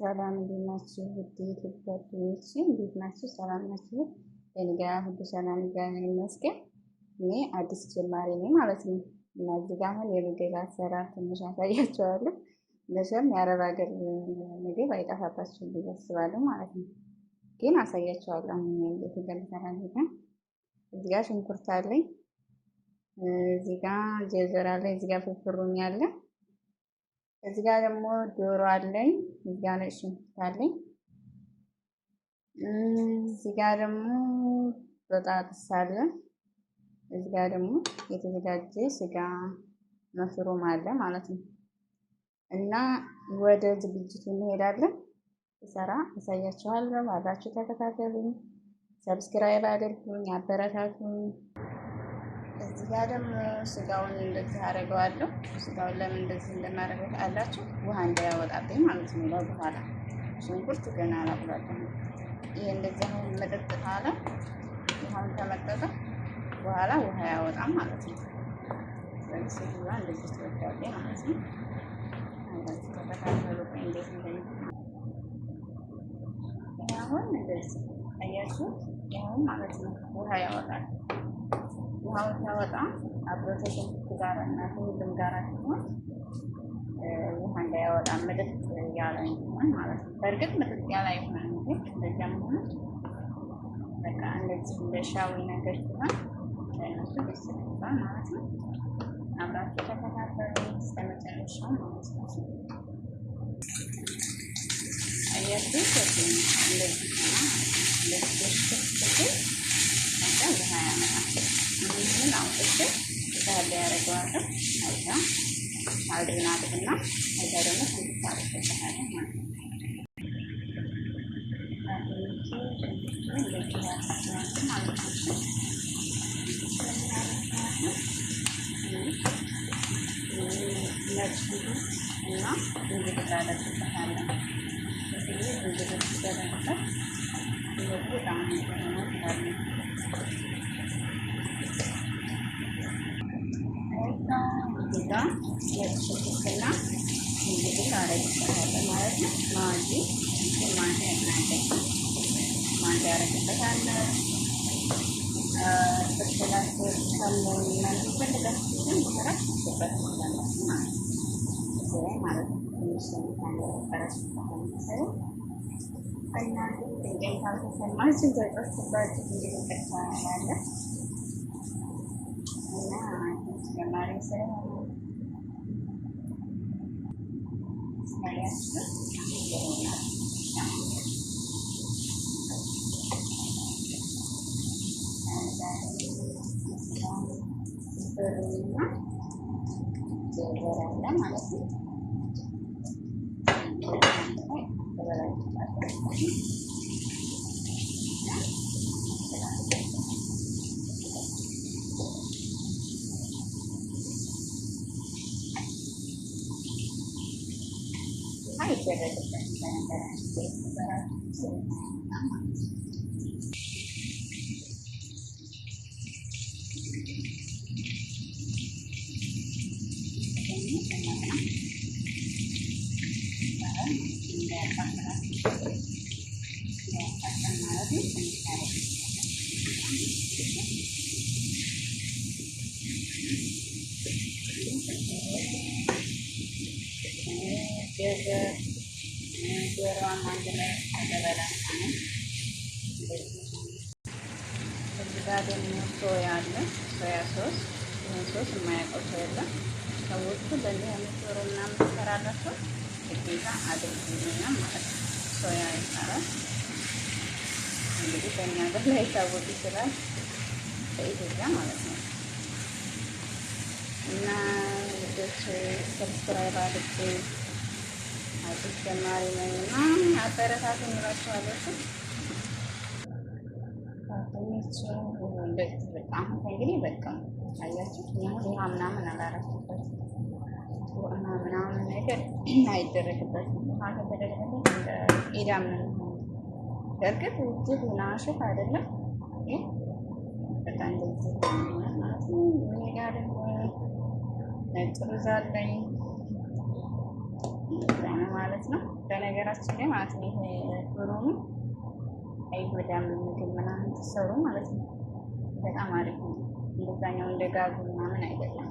ሰላም እንዴት ናችሁ? ውድ የኢትዮጵያ ጓደኞቼ እንዴት ናችሁ? ሰላም ናችሁ? እኔ ጋር ሁሉ ሰላም፣ እግዚአብሔር ይመስገን። እኔ አዲስ ጀማሪ ነኝ ማለት ነው እና እዚህ ጋር አሁን የምግብ አሰራር ትንሽ አሳያችኋለሁ። መቼም የአረብ ሀገር ምግብ አይጠፋባችሁም ብዬ አስባለሁ ማለት ነው። ግን አሳያችኋለሁ አሁን እንዴት እንደምሰራ። እዚህ ጋር ሽንኩርት አለኝ፣ እዚህ ጋር جزر አለኝ፣ እዚህ ጋር فلفل رومي አለ፣ እዚህ ጋር ደግሞ ዶሮ አለኝ፣ እዚህ ጋር ነጭ ሽንኩርት አለኝ፣ እዚህ ጋር ደግሞ بطاطس አለ፣ እዚህ ጋር ደግሞ የተዘጋጀ ስጋ مفروم አለ ማለት ነው። እና ወደ ዝግጅቱ እንሄዳለን። ሰራ አሳያችኋለሁ። አብራችሁ ተከታተሉኝ፣ subscribe አድርጉኝ፣ አበረታቱኝ። እዚህ ጋር ደግሞ ስጋውን እንደዚህ አደርገዋለሁ። ስጋውን ለምን እንደዚህ እንደማደርገው አላችሁ፣ ውሃ እንዳያወጣብኝ ማለት ነው። ለበኋላ ሽንኩርት ገና አላቁላለሁ። ይሄ እንደዚህ አሁን መጠጥ ካለ ውሃውን ከመጠጠ በኋላ ውሃ ያወጣም ማለት ነው። ስለዚህ ሴትዮዋ እንደዚህ ትወዳለች ማለት ነው። አብራችሁ ተከታተሉ። ቆይ እንዴት እንደሚሆን አሁን እንደዚህ አያችሁት? ይሁን ማለት ነው። ውሃ ያወጣል። ውሃውን ሲያወጣ አብሮ ከሽንኩርት ጋር እና ከሁሉም ጋር ሲሆን ውሃ እንዳያወጣ ምጥጥ ያለ እንዲሆን ማለት ነው። በእርግጥ ምጥጥ ያለ አይሆንም፣ ግን እንደዚያም ሆነ በቃ እንደዚህ እንደ ሻዊ ነገር ሲሆን ለእነሱ ደስ ይላል ማለት ነው። አብራችሁ ተከታተሉ እስከ መጨረሻው ማለት ነው። አያችሁ እንደዚህ ሆና እንደዚህ ስትል ከዛ ውሃ ያመጣል። ይህን አውጥቼ ሳህን ላይ ያደርገዋለሁ። ከዛ አድርና አጥብና ከዛ ደግሞ ሽንኩርት አደርግበታለሁ ማለት ነው። እንደዚህ ያደርጋለሁ ማለት ነው። ነጭ ሽንኩርት እና ዝንጅብል አደርግበታለሁ። እዚህ ጊዜ ዝንጅብል ሲደረግበት ምግቡ በጣም ይሆናል ማለት ነው። እዚህ ጋር ነጭ ሽንኩርትና ዝንጅብል አደርግበታለሁ ማለት ነው። ማጂ ማንኪያ አደርግበታለሁ። ፍልፍላችሁ ከሙን ምናምን የፈለጋችሁትን መስራት ማስገባት ትችላላችሁ ማለት ነው። እዚህ ላይ ማለት ነው። ትንሽ መሰለኝ እና ድንጋይ ካልተሰማችሁ ተጨስባችሁ እንግዲህ ይቅርታ ያለ እና ተጨማሪ ስለሆነ ስታያችሁ ይሆናል። ብሩና ጀዘር አለ ማለት ነው። አይደረግበትም በነገራችን ላይ በራሱ ማለት ነው። እዚህ ጋር ደግሞ ሶያ አለ። soya sauce። ይህን ሶስ የማያውቀው ሰው የለም። ሰዎቹ በእንዲህ አይነት ዶሮ ምናምን ትሰራላቸው ግዴታ አድርጉ ይሉኛል ማለት ነው። ሶያ ይባላል እንግዲህ በእኛ ሀገር ላይ ይታወቅ ይችላል፣ በኢትዮጵያ ማለት ነው። እና ልጆች subscribe አድርጉ፣ አዲስ ጀማሪ ነኝ እና አበረታቱኝ እላችኋለሁ። ጓደኞቼ እንደዚህ በቃ አሁን እንግዲህ በቃ አያችሁ፣ አሁን ውሃ ምናምን አላረኩበትም። ውሃ ምናምን ነገር አይደረግበትም። ውሃ ከተደረገበት እንደ ኢዳም ነው የሚሆነው። በእርግጥ እጅግ ناشف አይደለም፣ ግን በቃ እንደዚህ ማለት ነው። እኔ ጋር ደግሞ ነጭ ሩዝ አለኝ ማለት ማለት ነው። በነገራችን ላይ ማለት ነው ይሄ ፍሩኑ አይጎዳም፣ ምግብ ምናምን ትሰሩ ማለት ነው። በጣም አሪፍ ነው። እንደዛኛው እንደ ጋዙ ምናምን አይደለም።